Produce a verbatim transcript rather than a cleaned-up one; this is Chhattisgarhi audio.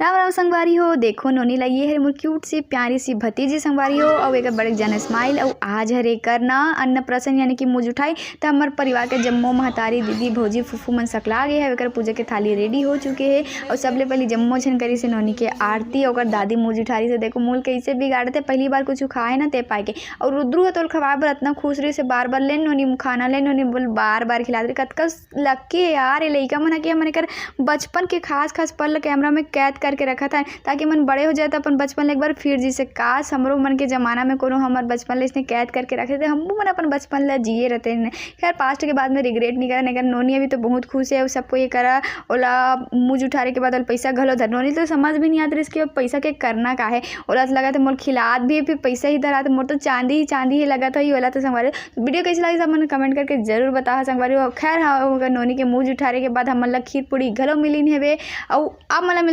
राम राम संगवारी हो। देखो नोनी ला, ये हरे मोर क्यूट सी प्यारी सी भतीजी संगवारी हो, अउ एकर बड़े जन स्माइल। अउ आज हरे एकर ना अन्नप्राशन यानी कि मुंह जुठाई। त हमर परिवार के जम्मो महतारी, दीदी, भौजी, फूफू मन सकला गे हे। एकर पूजा के थाली रेडी हो चुके हे। अउ सबले पहली जम्मो झन करी से नोनी के आरती, ओकर दादी मुंह जुठारी से देखो मुंह कैसे बिगाड़ते, पहली बार कुछ खाए ना ते पाए के। अउ रुद्रू ह तोल खवाए बर अतना खुश रही से बार बार, "ले नोनी खाना, ले नोनी," बोल बार बार खिलात रही। कतका लकी हे यार ये लइका मन ह कि हमन एकर बचपन के खास खास पल ल कैमरा में कैद करके रखत हन, ताकि मन बड़े हो जाए त अपन बचपन ल एक बार फिर जी से। काश हमरो मन के जमाना में कोनो हमर बचपन ल इसने कैद करके रखे, त हमू मन अपन बचपन ल जिए रहते। खैर, पास्ट के बाद में रिग्रेट नहीं करन। एकर नोनी अभी तो बहुत खुश हे, अउ सबको ये करा, ओला मुंह जुठारे के बाद ओला पैसा घलो धर। नोनी तो समझ भी नहीं आत रहिस कि अब पैसा के करना का हे। ओला तो लगत हे मोर खिलात भी हे, फिर पैसा ही धरात, मोर तो चांदी ही चांदी ही लगत होही। ओला तो संगवारी, वीडियो कैसे लगिस, आप मन कमेंट करके जरूर बताहा संगवारी हो। खैर, हाँ, ओकर नोनी के मुंह जुठारे के बाद हमन ला खीर पूड़ी घलो मिलिन हेवे। अउ अब मन ला मिलथे